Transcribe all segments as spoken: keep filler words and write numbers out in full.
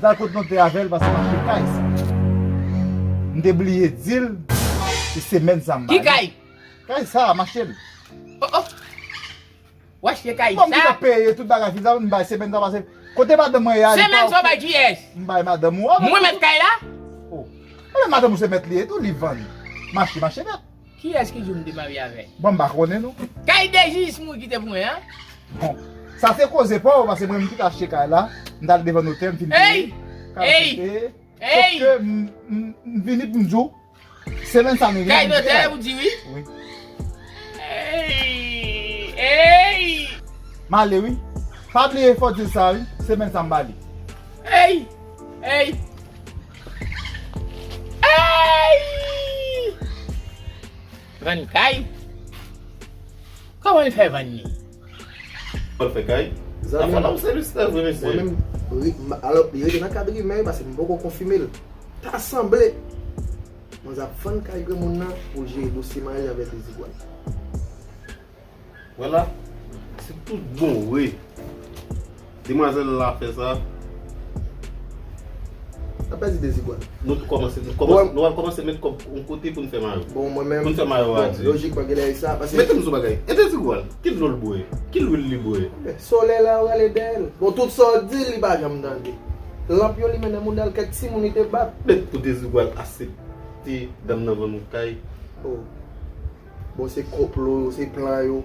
Al kot notè avè l paske m achte kay sa. M te bliye di l se semèn sa m ba li. Ki kay? Kay sa, m achte l. Oh, oh. W achte kay sa? Bon, m ki t ap peye tout bagay, fin sa, m bay semèn sa pase. Kote madanm mwen ye a? Semèn sa w bay kiyès? M bay madanm ou. Mwen mèt kay la? Oh. Mwen madanm ou se mèt li ye tou, li vann. M achte, m achte nèt. Kiyès ki di w m te marye avè l? Bon, m pa konnen non. Kay Dejis Mouri ki te pou mwen an? Bon, sa se koze pa w, paske mwen menm ki t achte kay la, m t al devan notè, m fin peye. Ey! Ey! Ey! Sòf ke m, m, m vini pou m di w, semèn sa nou gen pou m peye. Kay notè ou di wi? Wi. Ey! Ey! M ale wi. Pa bliye fò di l sa wi, semèn sa m ba li. Ey! Ey! Ey! Vann kay? Kòman l fè vann li? Kòman l fè kay? Zanmi m, afè la ou seri stè vre mesye. Mwen menm, ri- m- alò, li rete nan kad rimè wi, paske m poko konfime l. Ta sanble manzè ap vann kay granmoun nan pou l jere dosye maryaj avèk Dezigwal. Wè la, se tout bon vre. Demwazèl la fè sa. Sa pèdi Dezigwal. Nou tou kòmanse, nou kòmanse, nou al kòmanse met kòb yon kote pou n fè mayo. Bon, mwen menm, pou n fè mayo bon, a di. Lojikman, genlè e sa, paske mete m sou bagay. E Dezigwal, ki dlo l bwè? Ki lwil li bwè? Solèy la yo rale dèyè l. Bon, tout sa w di, li pa janm tande. Lanp yo limen nan mouda l, kèk timoun li te bat. Men pou Dezigwal aksepte danm nan vann yon kay. Oh. Bon, se konplo yo, se plan yo.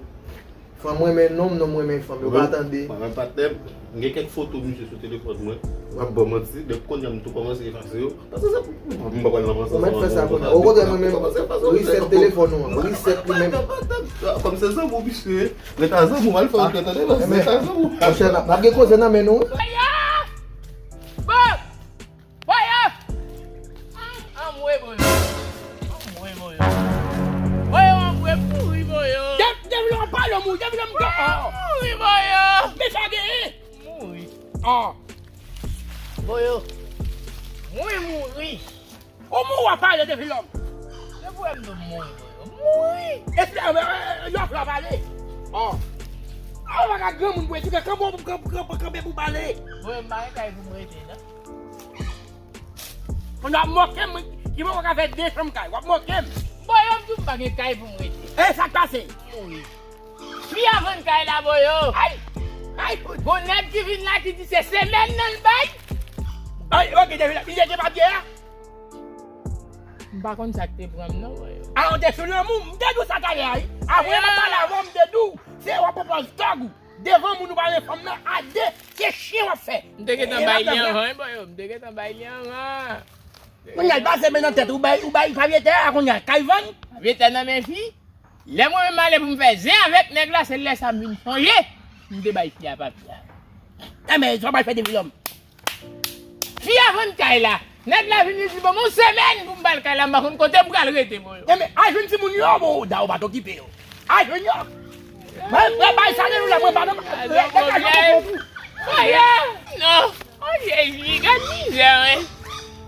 Fanm renmen nonm, nonm renmen fanm. Yo pa tande. Mwen menm patnè m, m gen kèk foto misye sou telefòn mwen. W ap ban manti, men kounye a m tou kòmanse efase yo. Paske se, m pa pral nan panse. Ou mèt fè sa kounye a. Okontrè, mwen menm, reset telefòn ou an. Reset li menm. Kòm se zanmi w misye ye, ret a zanmi w, al fè yon tèt andevan, ret a zanmi w. Monchè, n ap gen koze nan men nou. Bon! Voye! Anmwe, voye! Anmwe, voye! Voye, anmwe, mouri, voye! Depi lè w pale, w mouri. Depi lè m mouri, voye! Men sa genyen? Mouri. Ah. Voye! Mwen mouri! Ou mouri, w ap pale depi lè m. Depi lè m mouri, voye! Mouri! Epi, eh, eh, eh, yo ap la pale. Oh. Ah, ou pa ka granmoun pou etike, kanpe, kanpe, kanpe pou pale. Voye, m pa gen kay pou m rete, non. Moun ap moke m, ki mwen ka fè de chanm kay, w ap moke m. Bon, yo m di w m pa gen kay pou m rete. E sa k pase? Mouri. Fi a vann kay la, Boyo. Ay! Ay! Gon nèg ki vin la ki di se semèn nan l bay. Ay, oke, depi la, li te gen papye a? M pa konn sa k te pran m, non, Boyo. A, ou te sou lanmou, m te di w sa talè a, wi. Apre m ap pale avè w, m te di w, se w ap pran pòz tòg ou. Devan moun ou pa renmen fanm nan, a de, se chen w ap fè. M te gentan bay li anvan, wi, Boyo. M te gentan bay li anvan. Kounye a, l pase men nan tèt, ou bay, ou bay papye tè a, kounye a, kay vann. Papye tè nan men fi. Lè mwen menm ale pou m fè zen avèk nèg la, se lè sa m vin sonje m te bay fi a papye a. Enben, sa w pral fè depi lòm. Fi a vann kay la. Nèg la vin, li di, "Ban m yon semèn pou m ba l kay la, m pa konn kote m pral rete, Boyo." Enben, al jwenn timoun yo, bon, da ou pa t okipe yo. Al jwenn yo. Mwen, mwen bay sa gen nou la, mwen pa nan. Alò, pwoblèm. Oye, non. Oh, Jezi, gad mizè, wi.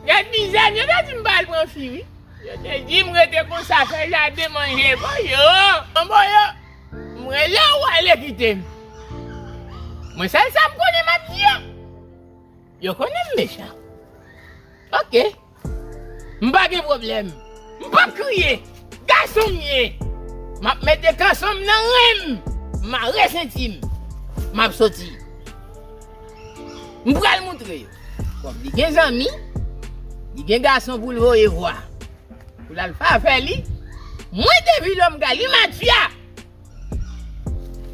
Gad mizè, yo te di m pa al pran fi, wi. Yo te di m rete konsa, fè jaden, manje, Boyo. Bon, Boyo, m rele w, w ale kite m. Mwen, sèl sa m konnen m ap di yo. Yo konnen m mechan. Oke. M pa gen pwoblèm. M p ap kriye. Gason m ye. M ap mete kanson m nan ren m. M mare senti m. M ap soti. M pral moutre yo. Kòm li gen zanmi, li gen gason pou l voye vwa. Pou l al fè afè li. Mwen, Devilòm Galimatiya,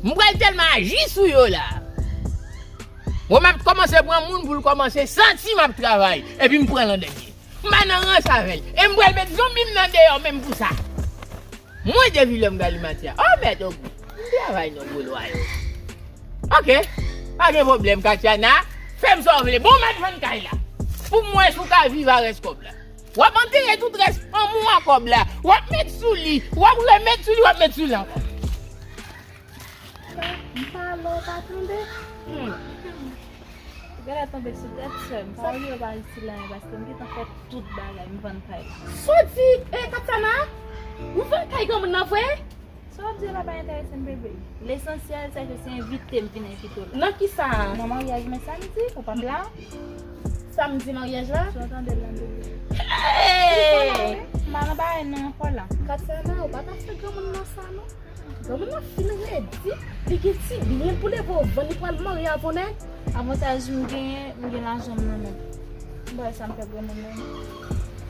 m pral tèlman aji sou yo la. Mwen, m ap kòmanse pran moun pou l kòmanse santi m ap travay. Epi m pran l an dènye. M pa nan rans avè l. E m pral met zonbi m nan deyò menm pou sa. Mwen, Devilòm Galimatiya. Oh, mèt ogou. M travay non gwo lwa yo. Oke. Pa gen pwoblèm, Katiana. Fè m sa w vle. Bon, m al vann kay la. Pou m wè si w ka viv a rès kòb la. W ap antere tout rès anmou a kòb la. W ap met sou li. W ap remet sou li, w ap met sou li ankò. M pale, w pa tande. Hmm. Ou genlè tonbe sou tèt, sè m. Pa oule yo pa isit la, men paske m gentan fè tout bagay, m vann kay la. Soti, e, Katiana, ou vann kay granmoun nan vre? Sa w ap di yo la pa enterese m, bebe. Lesansyèl, sè ke se envite m vin envite w la. Nan kisa? Nan maryaj mwen samdi, ou p ap la. Samdi maryaj la? Sa w tande l nan bebe? Hey! M pa nan bagay non ankò la. Katsana, ou pa ta fè granmoun nan sa non. Granmoun nan fin redi, li gen ti byen pou leve w vann, li pral marye avè w nèg. Avantaj m genyen, m gen lajan m nan men m. M pa wè sa m fè granmoun nan non.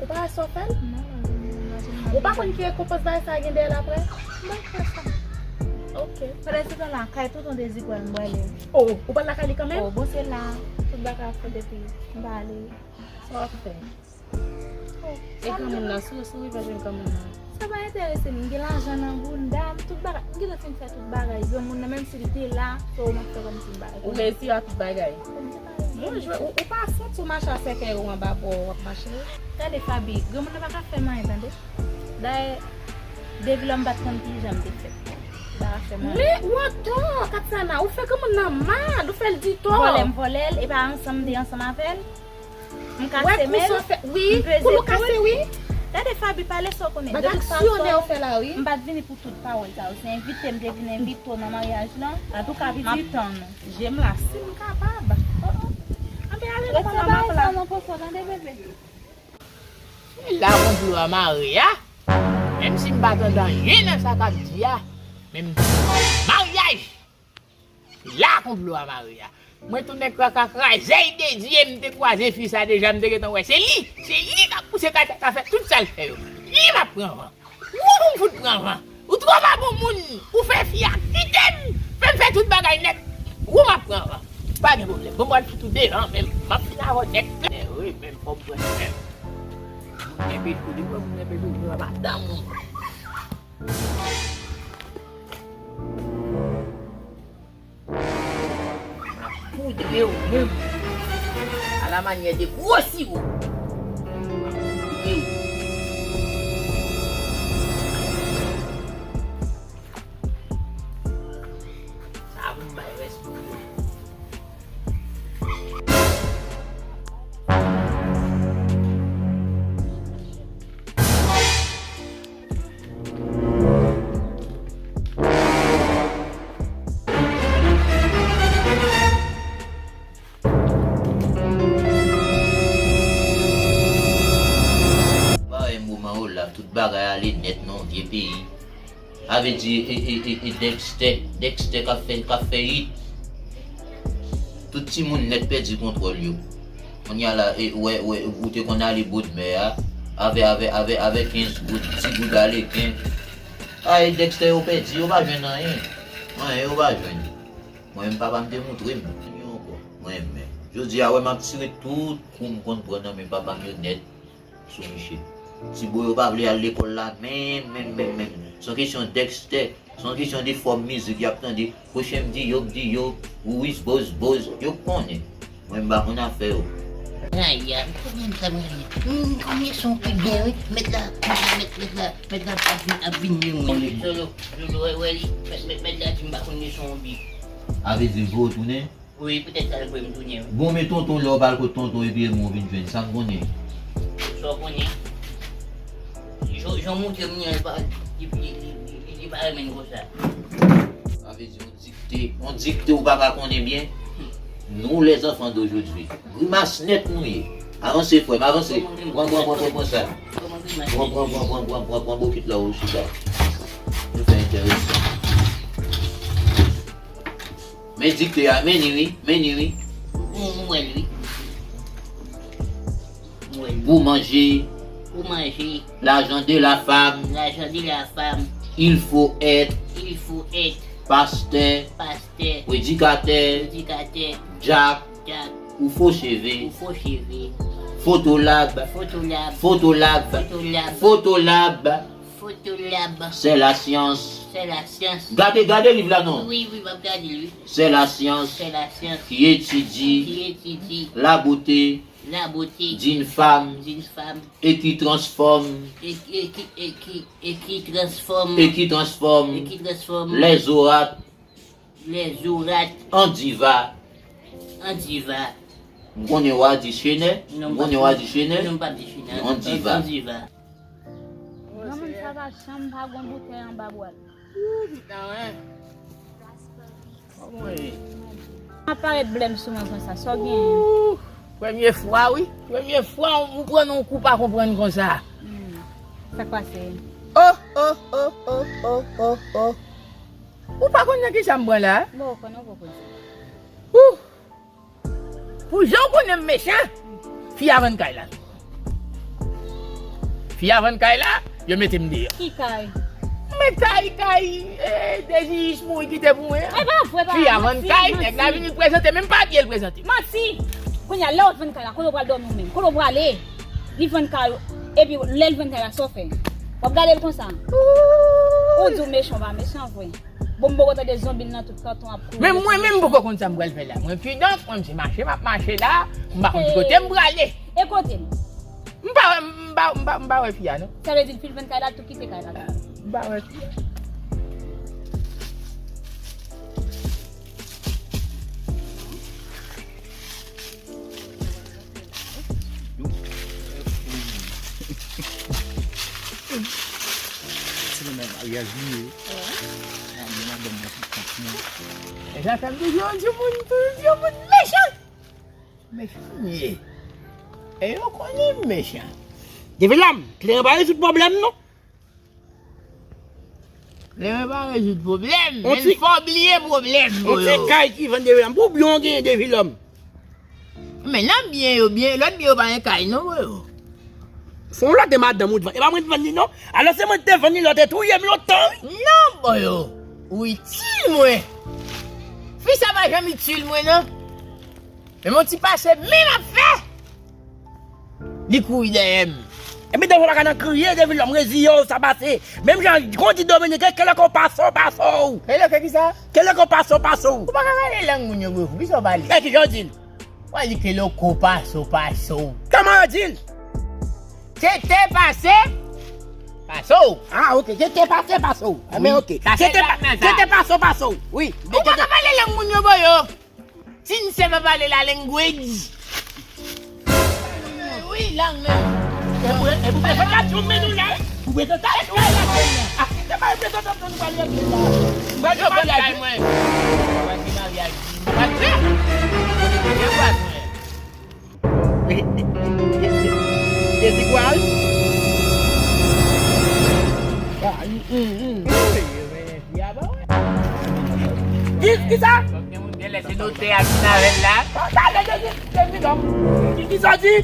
Ou pa wè sa w fè l? Non, non, non, non, non. Ou pa konn ki rekonpans bagay sa gen dèyè l apre? M pa fè sa. Ok. Pandan se tan la, kay tonton Dezi pral m prale. Oh, ou pral lakay li kanmenm? Oh, bon, se la. Tout bagay ap fèt epi m prale. Sa w ap fè? E granmoun nan, si w, si w rive jwenn granmoun nan? Sa pa enterese m. M gen lajan nan bounda m, tout bagay. M gentan fin fè tout bagay. Granmoun nan, menm si l te la, fò w m ap fè kòmsi m pa rekonèt. Ou resi a tout bagay. Bon, jwe, ou, ou pa santi w mache a sèkèy ou anba bò w ap mache? Gade, Faby, granmoun nan pa ka fè m anyen, tande. Dayè, depi lò m pa t konn kijan m te fèt. Li pa ka fè m anyen. Men, ou antò, Katsana, ou fè granmoun nan mal, ou fè l di tò. Vòlè m vòlè l, e pa ansanm m te ansanm avè l. M kase men l, m peze kou l. Gade Faby, pale sa w konnen. De tout fason, m pa t vini pou tout pawòl sa yo. Se envite m te vin envite w nan maryaj lan. Antouka, m ap tann ou. Je m la, si m kapab. Oh, oh. Anben, ale nan papa m ap la. Rete bay sa nan poch ou, tande, bebe? La konplo a mare a. Menm si m pa tande anyen nan sa k ap di a, men m di maryaj. La konplo a mare a. Mwen tounen kaka kraze ide di e m te kwaze fi sa deja, m te gentan wè se li. Se li k ap pouse kaka ka fè tout sa l fè yo. Li m ap pran van. Ou pou m fout pran van. Ou twò pa bon moun. Ou fè fi a kite m. Fè m fè tout bagay nèt. Ou m ap pran van. Pa gen pwoblèm. Bon, m pral fout ou devan menm. M ap fin avè w nèt. Men wi, men fò m pran men. Moun enpe tou li pran moun enpe tou li pran madanm ou. Poudre w menm. Alamanyè de gwo siwo. Poudre w. Sa pou m bay rès pou yo. Ba e moman ou la, tout bagay ale nèt nan vye peyi. A vle di, e, e, e, e Dexter, Dexter k ap fè, k ap fè hit. Tout timoun nèt pèdi kontwòl yo. Kounye a la, e, wè, wè, ou te konn ale bòdmè a, avè, avè, avè, avè kenz goud, ti goud aleken. A, e Dexter yo pèdi, yo pa jwenn anyen. Anyen yo pa jwenn. Mwen menm papa m te moutre m. Yo ankò. Mwen menm. Jodi a, wè m ap tire tout kou m konn pran nan men papa m yo nèt. Sou Miche. Ti bro yo pa vle al lekòl la menm, menm, menm, menm. Se yon kesyon Dexter. Se yon kesyon de fòm mizik y ap tande. Pwochen m di yo k di yo, Louis Boz Boz, yo k konnen. Mwen m pa konn afè yo. Aya, m konnen m sa mwen ye. M konnen son pi byen, wi. Mèt la, mèt, mèt, mèt la, mèt la ap vin, ap vin ye mwen. Solo, Solo, wè, wè li. Mèt, mèt, mèt la di m pa konn leson an byen. A vle di l voye w tounen? Wi, poutèt sa l voye m tounen, wi. Bon, men tonton, lè w pral kot tonton epi e mwen w vin jwenn, sa m konnen? Sa w konnen? Jan, jan w montre m nan, li pa, li, li pa renmen n konsa. Sa vle di yon dikte, yon dikte ou pa ka konnen byen? Nou, les enfants d'aujourd'hui. Grimas nèt nou ye. Avanse, frè m, avanse. Pran, pran, pran, pran, pran sa. Pran, pran, pran, pran, pran, pran, pran, pran bokit la ou chita. Nou fè enteresan. Men dikte a, men li wi, men li wi. Ou, ou wè l wi. Ou wè l. Pour manger. Pour manger. L'argent de la femme. L'argent de la femme. Il faut être. Il faut être. Pasteur. Pasteur. Prédicateur. Prédicateur. Diak. Diak. Ou fo cheve. Ou fo cheve. Fotolab. Fotolab. Fotolab. Fotolab. Fotolab. Fotolab. C'est la science. C'est la science. Gade, gade liv la non. Wi, wi, m ap gade l wi. C'est la science. C'est la science. Qui étudie. Qui étudie. La beauté. La beauté. D'une femme. D'une femme. Et qui transforme. Et, et qui, et qui, et qui transforme. Et qui transforme. Et qui transforme. Les oracles. Les oracles. En diva. En diva. M konnen w a di chenè. Non, m konnen w a di chenè. Non, m p ap di chenè. En diva. En diva. Granmoun sa pa janm pa gon boutèy anba bwa l. Ooh, pitit la, wi. Kòman w ye? M ap parèt blèm sou mwen konsa, sa w genyen? Ooh. Premye fwa, wi. Premye fwa, ou pran yon kou pa konprann konsa. Hmm. Sa k pase? Oh, oh, oh, oh, oh, oh, oh. Ou pa konn nan ki sa m pran la? Bon, ou konnen ou poko di. Ouh! Pou jan w konnen m mechan, fi a vann kay la. Fi a vann kay la, yo mete m deyò. Ki kay? Men kay, kay, eh, Dezi Yich mouri kite pou mwen an. E pa vre, pa vre. Fi a vann kay, nèg la vini prezante, menm papye l prezante. Manti! Kounye a, lè w vann kay la, kote w pral dòmi w menm? Kote w prale? Li vann kay ou, epi lè l vann kay la, sa w fè? W ap gade l konsa? Ou di w mechan, w pa mechan vre. Bon, m poko tande zonbi nan tout kanton ap kouri. Men mwen menm, m poko konn sa m pral fè la. Mwen, kidonk, mwen, se mache m ap mache la, m pa konn ki kote m prale. E kote l? M pa wè, m pa, m pa, m pa wè fi a, non. Sa vle di, depi l vann kay la, l tou kite kay la. M pa wè fi a. Se nan maryaj li ye. Ah, gen madanm mwen ki kont mwen. E sa fè m toujou di moun, toujou di moun mechan. Mechan m ye. E yo konnen m mechan. Devilòm, kleren pa rezoud pwoblèm, non. Kleren pa rezoud pwoblèm, men l fè w bliye pwoblèm, bro. On ti kay ki vann Devilòm. Pou byen w genyen Devilòm. Men nan byen yo, byen, lòt byen yo pa gen kay, non, bro. Fon lòt de madanm ou t vann. E pa mwen t vann li, non. Alò se mwen ki te vann li, lòt te touye m lontan, wi. Non, bro. Ou itil mwen. Fi sa pa janm itil mwen, non. Men yon ti pase men l ap fè. Li kouri dèyè m. Epi devan w pa ka nan kriye, Devilòm, reziye w, sa pase. Menm jan, kon di Dominiken, que loco pasó, pasó. Que loco kisa? Que loco pasó, pasó. Ou pa ka pale lang moun yo, bro. Kisa w pale? E kijan w di l? Ou a di que loco pasó, pasó. Kòman yo di l? Que te pase, pasó. Ah, ok. Que te pase, pasó. Ah, men ok. Que te pa-, que te pasó, pasó. Wi. Ou pa ka pale lang moun yo, bro. Ti n se pa pale la language. Wi, lang nan. E pou, e pou prezantasyon men nou la. Pou prezantasyon men la. Ah, se pa prezantasyon nou pale la. Mwen yo pale ak mwen. Mwen se maryaj. Mwen se. Mwen se. Dezi kwa wi. Ah, mm, mm, mm. Ki, ki sa? Gen lè se notè a ki nan avè l la. Sa, sa, Dezi, Dezi, non. Ki, ki sa di?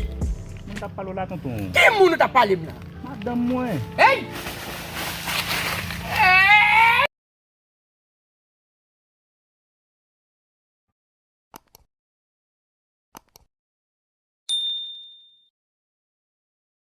Moun t ap pale w la, tonton. Ki moun ou t ap pale m la? Madanm mwen. Hey!